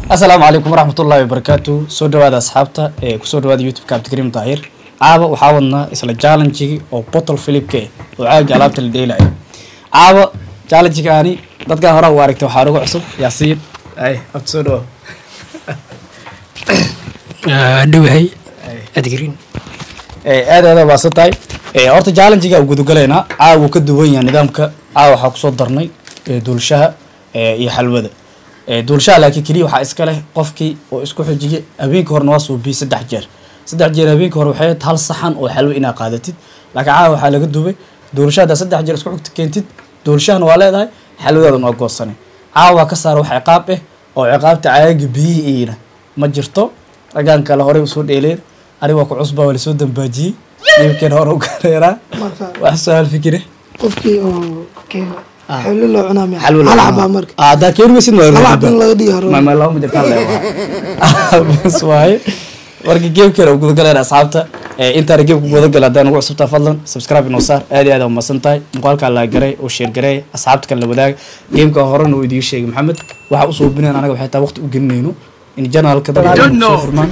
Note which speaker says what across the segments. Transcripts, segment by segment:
Speaker 1: Asalaamu calaykum waraxmatullaahi wabarakaatu. Soo dhawaada asxaabta ee kusoo dhawaada YouTube-ka Cabdikariim Daahir. Caawa waxaa wadnaa isla challenge-gii oo bottle flip-ka eh oo caaga alaabta la dheelayo. Caawa challenge-gaani dadkan hore u aragtay, waxaa ugu cusub Yaasiin. Ay abta, soo dhawaad.
Speaker 2: Dhowahay Cabdikariin.
Speaker 1: Aad aad baasan tahay. Horta challenge-ga u gudagalaynaa caawa wuu ka duwan yahay nidaamka. Caawa waxaa kusoo darnay duulshaha iyo xalwada. Duulshaha laakiin keliya waxaa iska leh qofkii oo isku xijiyay habeenkii horena waa suubiyey 3 jeer. 3 jeer habeenkii hore waxay ahayd hal saxan oo xalwo inaad qaadatid, laakiin caawa waxaa laga duubay duulshaha haddaad 3 jeer isku xigta keentid, duulshahana waa leedahay, xalwadaadana waa goosanay. Caawa waa ka saara wax ciqaab ah oo ciqaabta caaga biyihii iyona ma jirto. Raggaan kale horey usoo dheeleen, aniga waa ku cusbaa, waa lasoo dambaajiyey. Dhibkeen hore u galeeraa
Speaker 3: marka
Speaker 1: wax su-aal fikire.
Speaker 3: Qofkii oo keeno xalwo loo cunaa miya?
Speaker 1: Xalwo loo
Speaker 3: hal
Speaker 1: cunaa.
Speaker 3: Xabaa marka
Speaker 1: Haddaa keeni weysid waa
Speaker 3: hal xab in laga dhigo.
Speaker 1: Ma laba ma jirtaan le bas waaye. Marka game-keena u gudagalayna asxaabta. Intaana game-ka gudagala, haddaan ugu cusubtaa fadlan subscribe inoo saar. Aad iyo aad umahadsan tahay. Muuqaalkaa la garay oo share garay, asxaabta kale la wadaag. Game-ka horena uu idiin sheegay Maxamed, waxa usoo binayn anaga waxay tahay waqti u gelinayno in channel-ka dad soo furmaan.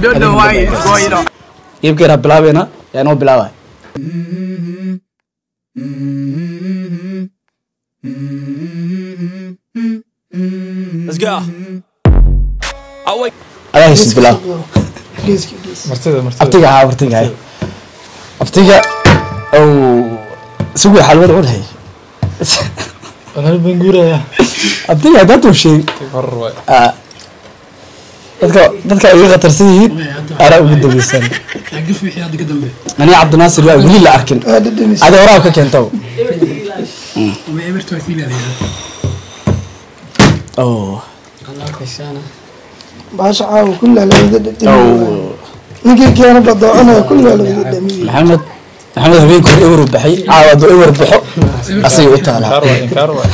Speaker 1: Game-keena bilaabayna, yaa inoo bilaabay.
Speaker 4: Let's go. I wake
Speaker 1: Adaa heysid, bilaab.
Speaker 3: Geeska gees.
Speaker 5: Martida, martida.
Speaker 1: Abtiga haa, abtiga hay, abtiga ow sugu xalwad cunhay.
Speaker 5: Anaa baan guuraya.
Speaker 1: Abtiga haddaad tuu sheeg
Speaker 5: Horror waay.
Speaker 1: Dadka ay iga khatarsan yihiin anaa ugu dambaysan.
Speaker 2: Gaf wixii hadda ka dambe.
Speaker 1: Aniga Cabdinaasir waa weli la arkin.
Speaker 3: Waa dhadhamis.
Speaker 1: Adi horaa ka keentaba.
Speaker 2: Uma eberta waa kiilaaliyaa.
Speaker 1: Oh.
Speaker 3: Baasha caawa kullaa la wada dhadhamiye, ninkii keeno badoocanaya kullaa la wada dhadhamiyey.
Speaker 1: Maxamed habeenka hore ewer baxay, caawa hadduu ewer baxo asagay u taalaa.
Speaker 5: Inkaar waay, inkaar waay.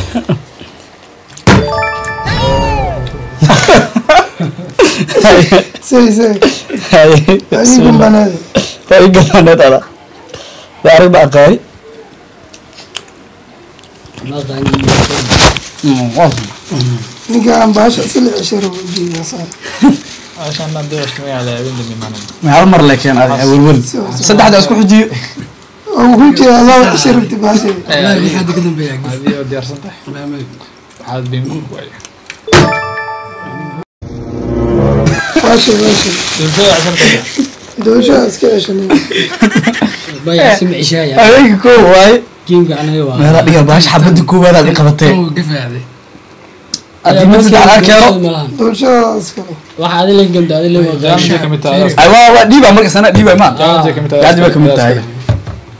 Speaker 3: Say say ii gumbanaade.
Speaker 1: Waa ii gabaaneed ada waa arag ba aqaani.
Speaker 3: Ninka aan baasha si la cesharo ujeedaa saar.
Speaker 5: Ashaan dhan dee washka magaca la habeen dambe imaanaya.
Speaker 1: Ma hal mar lekeen adi awelwel saddexda isku xijiyo
Speaker 3: oo wuxuu jeedaa adaa cesho rabti baasha.
Speaker 2: Wixii hadda ka dambeeya gaf.
Speaker 5: Adii oo diyaarsan tahay. Waxaad benguur waay.
Speaker 3: Baasha baasha.
Speaker 5: Dulsada cashar tahay.
Speaker 3: Doosha iska ceshanay.
Speaker 1: Habeenka koo waaye. Meelaa dhiga baasha xabadda koowaad aad i qabatee haddii mid saddexaad keeno.
Speaker 3: Doolshada iskale.
Speaker 5: Challenge ka mid tahay.
Speaker 1: Ay waa dhiiba marka sana dhiiba ma
Speaker 5: Challenge ka mid tahay.
Speaker 1: Gaaji baa kamid tahay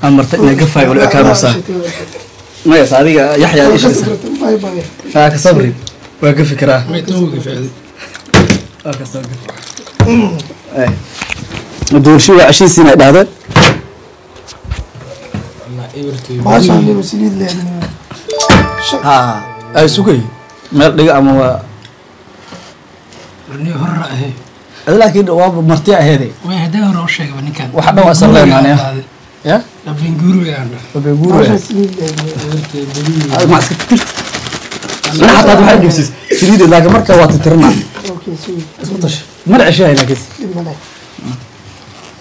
Speaker 1: aan marta inaa gafaay wali ekaanusaa mayas adiga Yaxya ishisa.
Speaker 3: Bye bye.
Speaker 1: Aa ka sabri, waa ka fikiraa, waa ka soo gafi. Doolsho waa ceshiisiina ay dhahdeen.
Speaker 3: Baasha anigu saliid leeyahay.
Speaker 1: Ha ay sugay meel dhiga ama waa adi, laakiin waa marti aheede. Waxa dhan waa isla leenahay ya
Speaker 3: Baasha
Speaker 1: waa
Speaker 3: saliid leeyahay.
Speaker 1: Ma iska tirtir mana xataa waxay dhibsis saliid, laakiin marka waa titirna.
Speaker 3: Okay, sweet.
Speaker 1: Isku tash mana ceshahay laakiin.
Speaker 3: Dhib ma leh,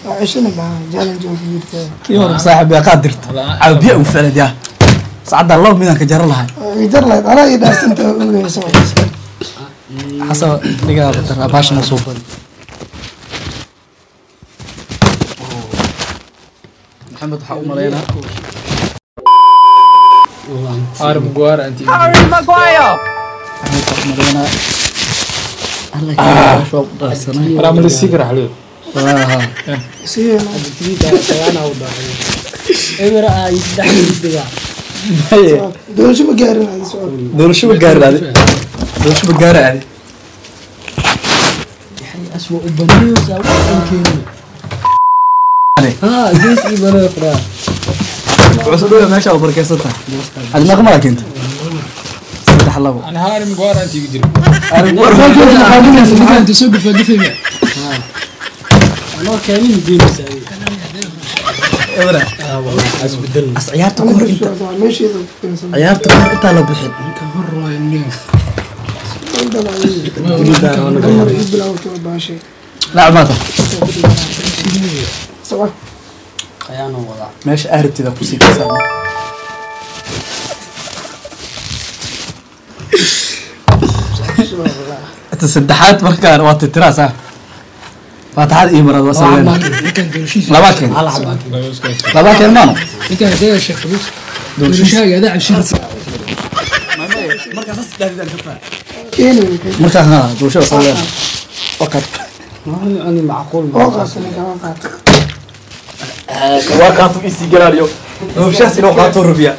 Speaker 3: waa ceshana maaha challenge oo jirta.
Speaker 1: Kii hore saaxiib yaa qaad dirta caaw biyo u ficlad yaa saacadda laba midaan ka jaro lahay.
Speaker 3: Ay jar lahayd anaa ii dhaafsanta ogeyso.
Speaker 1: Xasaba dhigaa batar baashana soo badi. Maxamed waxaa u malaynaa
Speaker 5: Harry Maguire anti.
Speaker 1: Maxamed waxaa u malaynaa alla baasha waa u dhaarsanay.
Speaker 5: Waraa ma la sii karaa xalwada?
Speaker 3: Sii. Doolsho ma gaarin adi, socod.
Speaker 1: Doorasho ma gaarin adi, doorasho ma gaarin adi. Wuxuu soo dhawaa meesha oo barkeysan tahay. Adi meeqa mara keenta? 3 2.
Speaker 5: Ani Harry Maguire anti iga jira.
Speaker 1: Ebra as ciyaarta ka hor inta
Speaker 3: meesheeda ku keensan.
Speaker 1: Ciyaarta ka hor intaa la bixin. لا ما ماشي أهربتي ذا كوسي كسر أنت سدحات مركان وقت التراس فاتحات إيه مرة وصلنا لا باكين لا باكين مانو
Speaker 2: أنت هذا الشيخ بس دولشاء هذا عشان
Speaker 1: مركز مركز ها دولشاء وصلنا وقت
Speaker 6: أنا معقول
Speaker 1: وقعت في سيجاريو وشاس إنه قاطور ربيع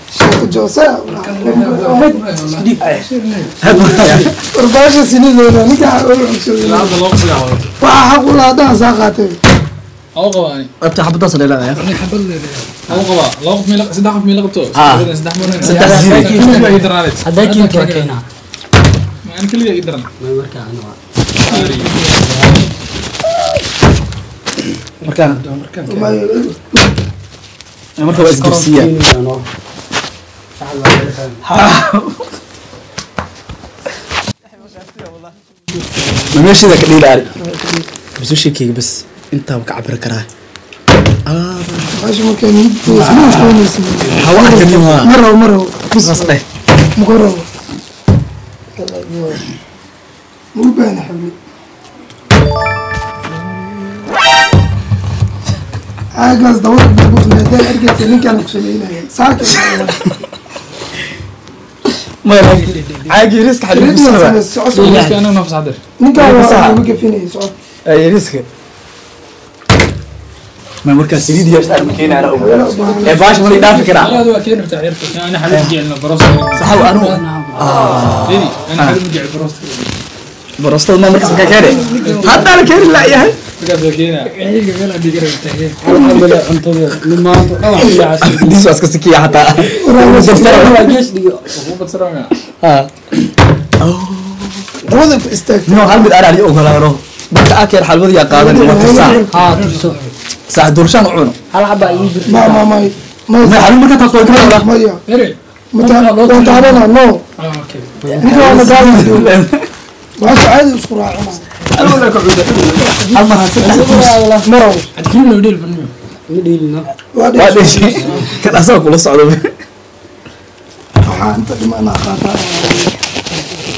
Speaker 3: أربعة سنين ولا نجح وأقول هذا ساقط
Speaker 5: أوقع
Speaker 1: أفتح حبة صل لا يا
Speaker 5: أوقع لو ميلا سدح ميلا قبته سدح مرة
Speaker 1: سدح زيري
Speaker 6: هذا كي كينا
Speaker 5: ما أنا كل يدرن
Speaker 6: ما مركا أنا
Speaker 1: مركان مركان بس جبسية ما ماشي ذاك الليل عاري بس وش كيك بس انت وكعبر كراه
Speaker 3: ماشي ممكن مرة مرة
Speaker 1: بس
Speaker 3: مقرر مو باين حبيبي عاجز دورك بالبوف ده ارجع تلينك انا كسمينا ساكت
Speaker 1: ما عاجي ريسك حبيبي
Speaker 5: ريسك انا نفس عدل
Speaker 3: انت هو فيني
Speaker 1: اي ريسك ما مركز سيدي يا استاذ مكينه انا اول يا باش ما يدافع كده
Speaker 5: لا هذا كثير تعرف انا حلو جي لنا بروست
Speaker 1: صح انا
Speaker 5: انا حلو جي بروست
Speaker 1: بروست ما مركز كده حتى انا كده لا يا
Speaker 6: الحمد لله انتظر لما
Speaker 1: دي سواسك سكية حتى هل بدأ علي أقول له بدأ أكل حلوة يا قادر ما ساعة دورشان عونه
Speaker 6: هل حبة يجي
Speaker 3: ما ما ما
Speaker 1: ما حلو مركز تصور كده ولا
Speaker 3: ما متى تعبنا نو أوكي وعاش عادي بسرعة
Speaker 1: أنا لك عودة أما هسه
Speaker 3: مرة
Speaker 2: عندكم لو ديل بنو
Speaker 6: نديلنا
Speaker 1: وادي كان أسوق ولا صعب
Speaker 3: أنت بما أنا خاطر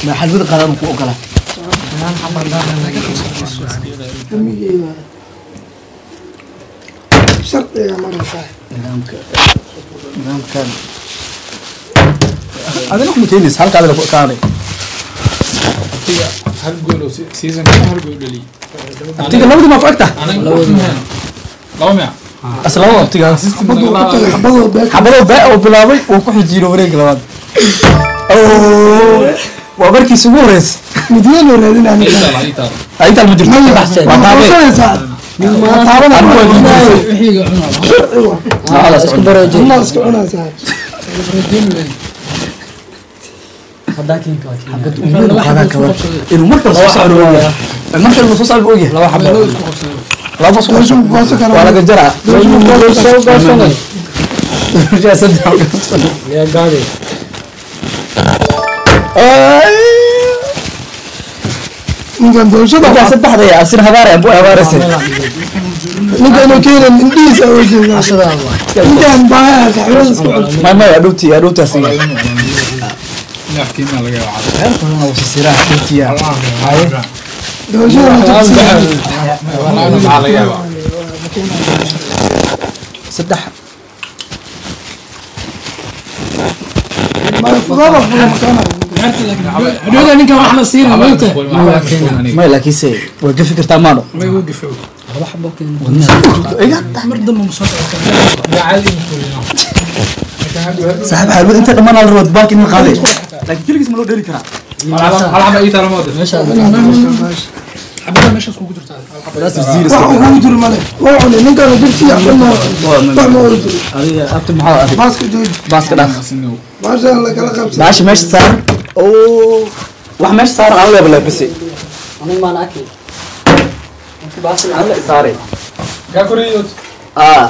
Speaker 1: ما حلو قرار فوق كلا
Speaker 3: شرط يا مرة صح
Speaker 1: نعم كان هذا لكم تنس هل هذا فوق كان
Speaker 5: هل جول سيزون هل جول لي
Speaker 1: أبتيك لو ما فوقته
Speaker 5: لو ما
Speaker 1: أصل لو أبتيك حبضوا باء وبلاوي وكح يجيله وريق لواد أوه وأبركي سمورس
Speaker 3: مدين ولا دين يعني
Speaker 1: أيتا المدير إنه مركز صعب المركز صعب أوجه لا حبة لا بس ولا جرا
Speaker 6: يا قاضي
Speaker 3: ninkan doorashada
Speaker 1: ninkan saddexda yaa asir habaar abu habaaraysa
Speaker 3: ninkan oo keenan indhihiisa oo jeeda ninkan baa saxibada isku cunta
Speaker 1: ma ma adhowti adhowtaas
Speaker 5: laakiin laga yaabo
Speaker 1: siraha adhowtiya
Speaker 3: doorashada
Speaker 5: laga yaabo
Speaker 1: saddex
Speaker 3: ma fudada fudada makana
Speaker 2: hadhowda ninkan wax la siina maanta
Speaker 1: ma laakiin se way gafi kartaa maano
Speaker 2: way u gafo
Speaker 6: laba xabo
Speaker 2: mar dambe ma soo
Speaker 1: saaxiib xaalad inta dhammaan la road bank in la qaaday laakiin keligiis ma loo dheeli karaa
Speaker 5: hal xabo ii taala mooda
Speaker 6: meesha
Speaker 2: xabada meesha iskugu jirtaa
Speaker 1: taas zero
Speaker 3: wax ugu jiro male waa cunay ninkan jirtiya cunno wax ma oran jiro
Speaker 1: adiga abta maxaa adiga
Speaker 3: baaska jooji
Speaker 1: baaska dhaaf
Speaker 3: baasha la kala qabsan
Speaker 1: baasha meesha saar oo wax meesha saaran aan leebla bisi
Speaker 6: aniga maan arkay
Speaker 1: baasha aan la saaray
Speaker 5: gakuriyo
Speaker 1: ah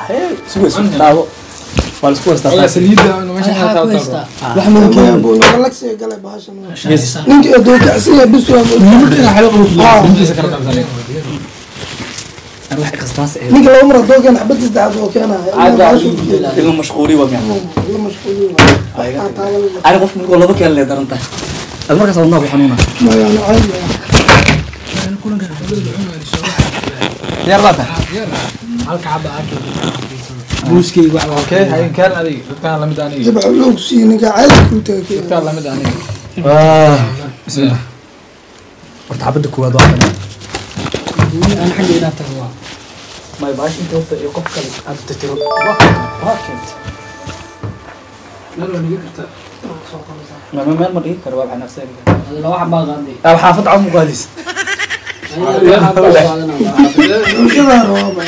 Speaker 1: hey sugo sugo taabo Waa la isku haystaa.
Speaker 5: Ogaa saliidda inuu meesha
Speaker 6: Waxaa
Speaker 5: ka
Speaker 6: ku
Speaker 5: taabto.
Speaker 6: haystaa.
Speaker 1: Wax ma keenin.
Speaker 3: Buu naqalagsiga galay bahashan. Ninkii addoonka asiga bis waa
Speaker 5: Intiisa kala qabsanay.
Speaker 1: Aan wax iqastaas ahayn.
Speaker 3: Ninka laba mar haddoo keena xabad saddexaad oo keenaya.
Speaker 6: Caad baa ii dheelaa.
Speaker 1: Ilma mashquuli waa miyaa?
Speaker 3: La mashquuliyo.
Speaker 1: Ani qof markuu laba keen lee daran tahay. Ad markaas wadnaha ku xanuuna.
Speaker 3: Mayaan caadi.
Speaker 2: Kulankan xalwada la cunayo soo.
Speaker 1: Diyaar baa tahay?
Speaker 6: Halka xaba arkay. Muuskeyga wax waa.
Speaker 5: Okay, hay keen adiga. Dadkaan la mid aniga.
Speaker 3: Jabca loo siiyay ninka caadi ku tagay.
Speaker 5: Dadkaan la mid aniga.
Speaker 1: Bismillah. Horta xabadda koowaad waa kan.
Speaker 6: Aan xagga inaad tago waa.
Speaker 1: May baash inta horta iyo qof kale aad tirtiro. Waa keent.
Speaker 2: Meel waa dhigi kartaa.
Speaker 1: Ma meel ma dhigi karo, waa xanaaqsan.
Speaker 6: Laba xabaa qaaday.
Speaker 1: Aa xaafad cam u qaadis.
Speaker 6: Laba xabaa qaadanaa.
Speaker 3: Bulshada rabaa.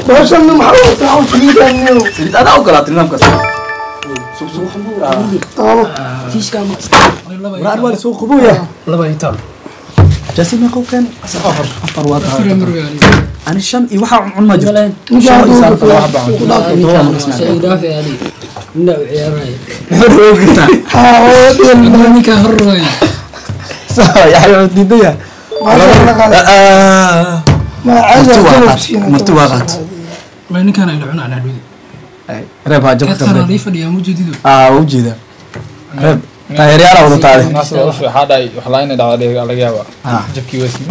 Speaker 3: Bahashan maxaa loo saaco saliidan niyo.
Speaker 1: Saliid adaa ogolaatay nidaamkaas. Sug sug.
Speaker 3: Taabo.
Speaker 6: Tiishka ma iska.
Speaker 1: War waa soo qabooya.
Speaker 2: Laba iyo taal.
Speaker 1: Jaasim ma qowkan? Afar. Afar waa
Speaker 2: Afar
Speaker 1: tahay.
Speaker 2: mar weeyaan.
Speaker 1: Ani shan iyo waxa cun ma jirto.
Speaker 3: Ninka
Speaker 1: Shan iyo
Speaker 3: hadduu
Speaker 1: saan
Speaker 3: ku
Speaker 1: laba xaba cun.
Speaker 6: Soo idaafi ali. Inda u ciyaaraya.
Speaker 1: Muxuu roogtaa?
Speaker 3: Ah, oo dheel.
Speaker 2: Ninka hor waay.
Speaker 1: Saa yaa diidaya.
Speaker 3: Bahashan la qaaday. Ma caadi
Speaker 1: Marti waa
Speaker 3: hadduu
Speaker 1: qaat.
Speaker 3: siiyay.
Speaker 1: Marti waa qaat.
Speaker 2: Ma ninkan ay la cunaan hadhowdi.
Speaker 1: Reeb ha jabka
Speaker 2: Kaadkaan
Speaker 1: reeb.
Speaker 2: la fadhiyaa mujeedido.
Speaker 1: Ah, u jeeda. Reeb. Taageerayaal wada taaday.
Speaker 5: Naas waa wuxuu waxaa dhahay wax la'aan inay dhacdo laga yaabaa.
Speaker 1: Ah.
Speaker 5: Jabkii waa sii.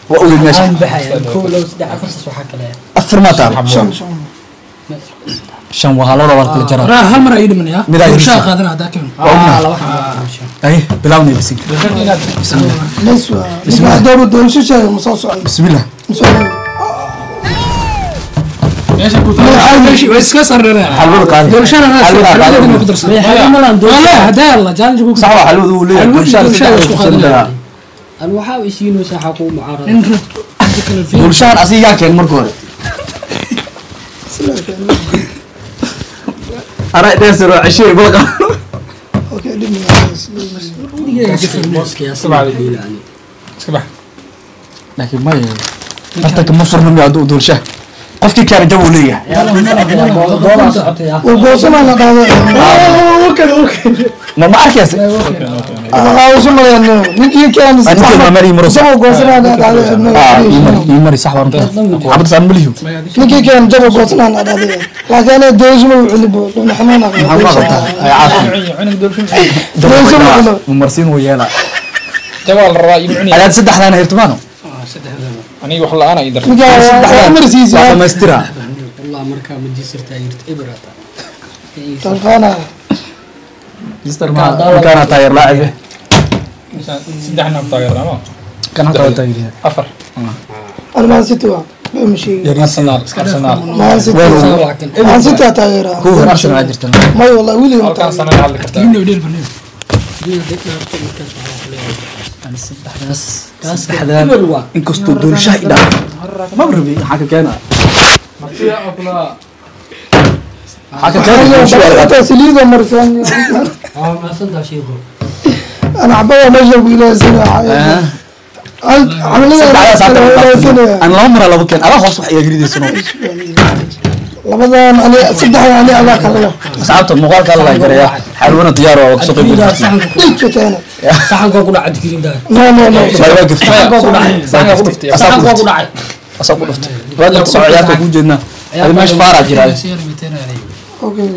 Speaker 1: Waa ogeyd meesha.
Speaker 6: Aan baxaya. Kow, labo, saddex, afar saas waxaa kale.
Speaker 1: Afar ma taal.
Speaker 3: Shan shan.
Speaker 1: Shan waa halada waa kala jaraa.
Speaker 2: Raa hal mar ay dhimanaya.
Speaker 1: Mid ay
Speaker 2: Bulshaa
Speaker 1: hirsan.
Speaker 2: qaadana hadaa keeno.
Speaker 6: Ah, laba xabaa.
Speaker 1: Ay, bilawnay bisinka.
Speaker 3: Bes waa. Ninka hadduu doonsho sheegay ma soo socdo.
Speaker 1: Bismillah.
Speaker 3: Ma soo socdo.
Speaker 5: Meesha ku taal.
Speaker 2: Meeshii way iska sarreeyaan.
Speaker 1: Xalwada qaadi.
Speaker 2: Doorashada
Speaker 1: Xalwada qaadi.
Speaker 2: xalwada ku darsan.
Speaker 6: May xalwo ma lahan doorasho.
Speaker 2: Wallahi hadaa la challenge ku
Speaker 1: Sax waa xalwada uu leeyahay.
Speaker 2: Xalwada
Speaker 1: Bulshada
Speaker 2: doorashada
Speaker 1: saddex
Speaker 2: isku
Speaker 1: isku
Speaker 2: qaadanaya.
Speaker 1: daraa.
Speaker 6: Aan waxaa u isiinaysaa xaq uu mucaarada.
Speaker 2: Nin rab inta kale fiir.
Speaker 1: Bulshahan asiga yaa keen marka hore.
Speaker 3: Sidaa keenay.
Speaker 1: Ara dheesir oo ceshay balqa.
Speaker 3: Okay, dhib ma laha.
Speaker 6: Booska yaa sida dheela ani.
Speaker 5: Iska bax.
Speaker 1: Laakiin may tartanka ma furna miyaa hadduu doolshaha. Qofkii keena jab uu leeyahay.
Speaker 6: Doolaa socotay ah.
Speaker 3: Waa goosanaa la dhahdo.
Speaker 1: Ma arkaysa?
Speaker 3: Qaadasho ma leeyahay. Ninkii keenay
Speaker 1: Ninkii ma mari maro.
Speaker 3: Jabo goosanaa la dhahdo.
Speaker 1: Ah, ii mari sax waa runta. Xabad saan maliyo.
Speaker 3: Ninkii keenay jabo goosanaa la dhahdo. Laakiin aniga doonsho ma cuni bo. Maxamed
Speaker 1: Maxaa ma qabtaa? Ay caafi.
Speaker 5: Cunug doolshin.
Speaker 3: Doolsho ma cuno.
Speaker 1: Marsiin wuu yeelaa.
Speaker 5: Jabaa la rabaa iyo cuni.
Speaker 1: Adaad saddexdaan hirtumaano.
Speaker 5: Aniga wax la'aan ay dartay.
Speaker 3: Ninka waa marsiisa.
Speaker 1: Waa dhammaystiraa.
Speaker 6: Wallah markaa ma jisirta jirta ibrata.
Speaker 3: Talqaana.
Speaker 1: Mister ma markaana taageer laacibe.
Speaker 5: Saddexna ku taageernaa ma?
Speaker 1: Kan hata waa taageeraya.
Speaker 5: Afar.
Speaker 3: Ana Man City waa. Ma sheegin.
Speaker 5: Arsenal, Arsenal.
Speaker 3: Man City. Man City aa taageeraa.
Speaker 1: Kuwa hore Arsenal aa jirta.
Speaker 3: May wallahi weliga ma
Speaker 5: Halkaan
Speaker 3: taageero.
Speaker 5: sana hadli kartaa.
Speaker 2: Inuu dheel banay.
Speaker 1: Ani saddexdaas saddexdaan inkastoo doolshaha i dhaafay. Ma rabi maxaa ka keenaa?
Speaker 5: Martida oo kula
Speaker 1: Maxaa ka keenaa doolshaha waa laga
Speaker 3: Hataa saliida marsan.
Speaker 6: Waa mahadsantahay sheekhu.
Speaker 3: Ana xabada meesha ku ilaasanaya.
Speaker 1: Saddexdaas hata
Speaker 3: Camilada ilaasanaya.
Speaker 1: aan laba maraa laba keen. Adaa hoos wax iga gridayso.
Speaker 3: Labadan ani saddexdan ani adaa kala leh.
Speaker 1: Asxaabta muuqaalka alla gareeya. Xalwana diyaar waa kasoo qayb galay.
Speaker 6: Saxanka
Speaker 3: Dhiigka keena.
Speaker 6: saxanka ku dhacay dikirinta.
Speaker 3: No no no.
Speaker 1: Waa gaftay.
Speaker 6: Saxanka ku dhacay.
Speaker 5: Saxanka ku dhuftay.
Speaker 6: Saxanka ku dhacay.
Speaker 1: Asaa ku dhuftay. Waa la soo ciyaarta ku jeednaa. Hadi meesha faaraa jira.
Speaker 3: Okay.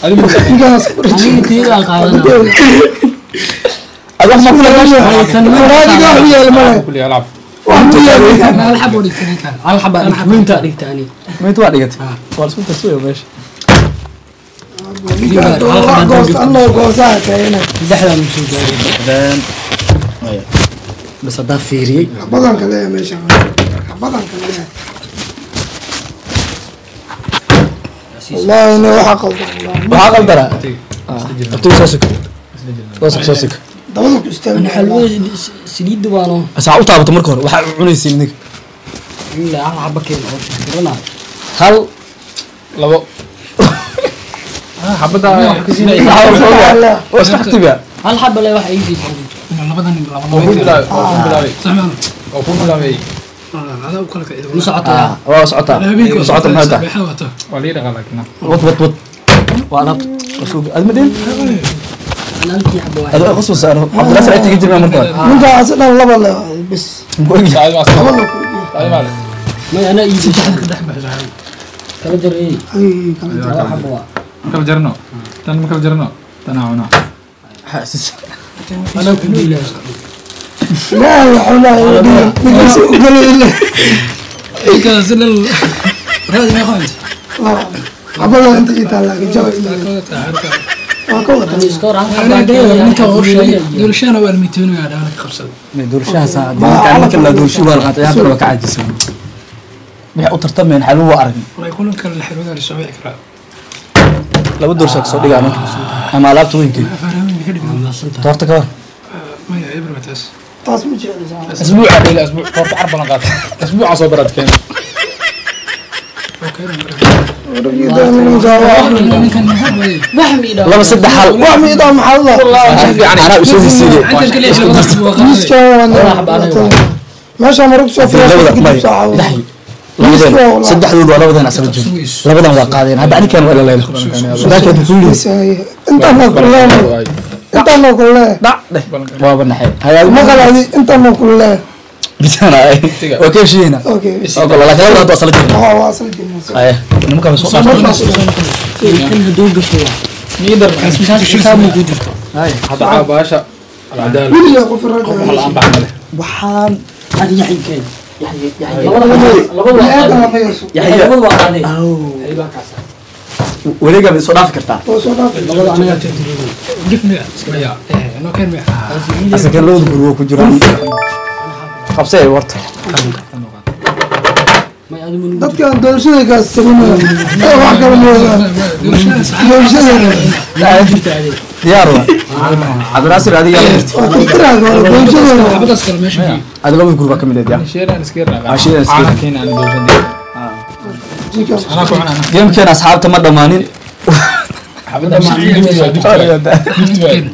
Speaker 5: Adigu
Speaker 3: Ninkaas
Speaker 6: Aniga tiida qaadanaa.
Speaker 1: Adiga wax ma kula meesha.
Speaker 3: Raadiga wax u yaal male.
Speaker 5: kulli alaab.
Speaker 3: Wax u yaal.
Speaker 2: Hal xabo dhigtay ninkan.
Speaker 6: Hal xabaa dhigta dhigta ani.
Speaker 1: Meent waa dhigatay. Waa la isku darsaday meesha.
Speaker 3: Ninka wax goosta anoo goosaa keena.
Speaker 6: Saddexdan soo gaaray.
Speaker 1: Saddexdaan. Maya. Bas haddaa fiiriyey.
Speaker 3: Xabadan kale meesha. Xabadan kale. Wallahi inuu waxa qaldan.
Speaker 1: Waxaa qaldanaa. Abtiga soo siko. Soo siko soo siko.
Speaker 3: Dabada ku istaagay.
Speaker 6: Ana xalwada saliidda waano.
Speaker 1: Asaa u taabato marka hore waxaa cunaysiin idinka.
Speaker 6: Ila hal xaba keen oo shukranaa.
Speaker 1: Hal
Speaker 5: Labo. Ah, xabada wax ka siinay.
Speaker 1: waa isku xigtiga.
Speaker 6: Hal xaba le wax ay siisay.
Speaker 2: Labadan nin laba
Speaker 5: Waa ku
Speaker 2: laba.
Speaker 5: bilaabay, waa ku bilaabay.
Speaker 2: Saxmaan.
Speaker 5: Waa ku bilaabay.
Speaker 2: Adaa u kala kicid.
Speaker 6: Ma socotaa?
Speaker 1: Waa socotaa.
Speaker 2: Habeenkii
Speaker 1: Socota maxay tahay?
Speaker 2: Sabeexada wata.
Speaker 5: Waa lii dhaqaa laakiin.
Speaker 1: Wad wad wad. Waa alaabta. Waa Ad ma dheen?
Speaker 6: Ana halkii xabo waay.
Speaker 1: Adu qosol saaro. Cabdinaasir ay tigi jirnaa marka hore.
Speaker 3: Ninkaas dhan laba le bis.
Speaker 1: Muku ogyahay.
Speaker 5: Saacad ma
Speaker 3: Laba
Speaker 5: asal.
Speaker 3: le ku ogyahay.
Speaker 5: Saacad ma leh.
Speaker 6: May ana iibin.
Speaker 2: Saddexda ka dhex baxda.
Speaker 6: Kala jarey.
Speaker 3: Ay, kala jar.
Speaker 6: Laba xabo waa.
Speaker 5: Ma kala jarno. Tan ma kala jarno. Tan aan cunaa.
Speaker 1: Xaasis.
Speaker 2: Anaa ku diilaa.
Speaker 3: Ilaahay waxaa leeyahay ninkaas u galay ilaa.
Speaker 2: Ninkaas dhan raadi ma qoys.
Speaker 3: Laba. Xabada inta ii taallaa jaba ii. Waa ka wata.
Speaker 6: Ani iskoor hal xabo
Speaker 2: Anaa
Speaker 6: aan
Speaker 2: dheer
Speaker 6: keenaya.
Speaker 2: ninka oo sheegay. Dulshana waa almitoonaya dhaana ka qabsada.
Speaker 1: Doorashaha saacad. Ninka la doorshi waa la qaatay hadda waa ka caajisan. Waxay u tartameen xalwo waa aragnay.
Speaker 2: Waray kulanka la xirwada la soo wici karaa.
Speaker 1: Laba doorsha kasoo dhigaano. Ama alaabta weynkeed.
Speaker 2: Fahmin ka dhigno.
Speaker 1: Toorta ka war.
Speaker 2: Maya ibra taas.
Speaker 3: Taas ma jecli saacad.
Speaker 5: Asbuuca dhila asbuuc toorta carbalan qaatay. Asbuuca soo barad keen.
Speaker 2: Okay. Ninkan maxaa weeye?
Speaker 6: Wax mi idhaa.
Speaker 1: Laba saddex hal.
Speaker 3: Wax ma idhaa maxaa la?
Speaker 1: Anaa usoo hisiiyey.
Speaker 2: Inta kale labada xabo waa qaaday.
Speaker 3: Miiskan
Speaker 6: Laba xabo aniga
Speaker 3: waa meesha marag soo
Speaker 1: Labada
Speaker 3: fiirsan
Speaker 1: may.
Speaker 3: kadib saacad.
Speaker 1: Daxyi. Labadan saddexdoodu waa labadan asal joog. Labadan waa qaadeen. Hadda anikan waa la leeyahay. Laakiin kulli
Speaker 3: Intaan oo kale. Intaan oo kale.
Speaker 1: dhac dheh. Waaba naxay. Hayaa
Speaker 3: Ma qaladi intaan oo kale.
Speaker 1: Bisana ay. Waa ka heshiiyeyna.
Speaker 3: Okay.
Speaker 1: Oo kale laakiin labada hadda asal joog.
Speaker 3: Waa waa asal jirnaa.
Speaker 1: Ay, nimanka way soo dhaafeen.
Speaker 6: Kan haduu gasho waa.
Speaker 5: Niidar.
Speaker 6: Kaas xisaab ma ku jirto.
Speaker 1: Ay,
Speaker 5: Hadda caa baasha. Alcadaala.
Speaker 3: Weligaa qof rag.
Speaker 5: Qof wax la'aan baa male.
Speaker 1: waxaan
Speaker 6: Adi yaxyi keen. Yaxyi yaxyi. Labada waa
Speaker 3: Bini'aadam
Speaker 6: qaaday.
Speaker 3: ma yeesho.
Speaker 6: Yaxyi labada waa qaaday.
Speaker 1: Aw.
Speaker 6: Ay baa kaasa.
Speaker 1: Wareega bay soo dhaafi kartaa.
Speaker 3: Oo soo dhaafay.
Speaker 6: Labada anaga
Speaker 2: Gif miya. Maya. Noo keen miya.
Speaker 1: Asalkan labada guri waa ku jiraan. Qabsay warta.
Speaker 6: May adi mun.
Speaker 3: Dadkan doorashada kaas sameynaya. Wax kale ma wadaan.
Speaker 2: Dulshana
Speaker 3: Doorashada.
Speaker 6: Jirta adi.
Speaker 1: Diyaar waa. Cabdinaasir adiga la jirta.
Speaker 3: Waa tirtiraag waa doorashada.
Speaker 2: Xabadaas kale meesha geey.
Speaker 1: Adiga labada guri baa ka mid ah diyaar.
Speaker 5: Sheeran iska yar.
Speaker 1: Ah, sheeran iska yar.
Speaker 5: Caana keen aan doorsan. Anaa ku cunaa.
Speaker 1: Gamekeena asxaabta ma dhamaanin.
Speaker 5: Xabada ma dhammaan.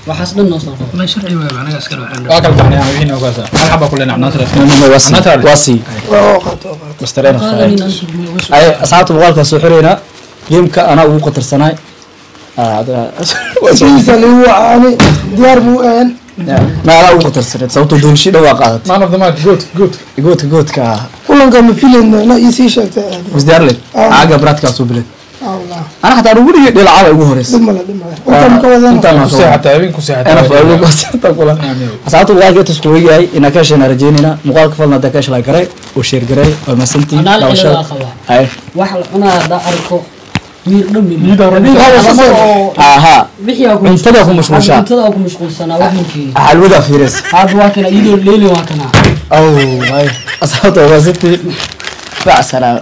Speaker 6: Waxaas dhan noo soo qabo.
Speaker 2: Ma sharci waa anaga askar waxaan.
Speaker 5: Waa kala baxnay aan wixiina ugaasa. Hal xaba ku leenahay Naasir.
Speaker 1: Waa sii. Waa sii.
Speaker 3: Waa qaato qaato.
Speaker 1: Mr. Enoch.
Speaker 6: Qaadanin aan sugmay.
Speaker 1: Ay, asxaabta muuqaalka soo xireynaa. Gameka anaa ugu qatarsanay.
Speaker 3: Sidiisa lagu wacaani diyaar buu ahan.
Speaker 1: Ma anaa ugu qatarsaneed sababtoo doolshi dhan waa qaadatay.
Speaker 5: Man of the match, good, good.
Speaker 1: Goodka goodka ah.
Speaker 3: Kulanka ma filayno inaa ii sii sheegtay aad.
Speaker 1: Wasdiyaar leed. Caaga baraadkaas soo bileed.
Speaker 3: Allah.
Speaker 1: Ana xataa ugu dhigay dhilacaba ugu horeysa.
Speaker 3: Dhib male dhib male. Intaan ka wadana.
Speaker 1: Intaan
Speaker 5: Ku seexataa, habeen ku seexataa.
Speaker 1: Ana faa'iido ku seexataa kula. Asxaabta muuqaalka intaas ku weegahay inaa ka hesheen rajeynayna muuqaalka fadlan haddaa ka heshay like garay oo share garay oo mahadsantihiin
Speaker 6: Anaa
Speaker 1: daawashada.
Speaker 6: cilada qabaa.
Speaker 1: Ay.
Speaker 6: Wax la cunaa haddaa arko miir dhan miir.
Speaker 1: Aha.
Speaker 6: Wixii aa ku
Speaker 1: Cuntada ku mashquulshaa.
Speaker 6: Cuntada ku mashquulsanaa wax ma keenin.
Speaker 1: Xalwada fiiris.
Speaker 6: Hadda waa kana iyadoo leeli waa kana.
Speaker 1: Oh, ay. Asxaabta waa mahadsantihiin. Mac salaama.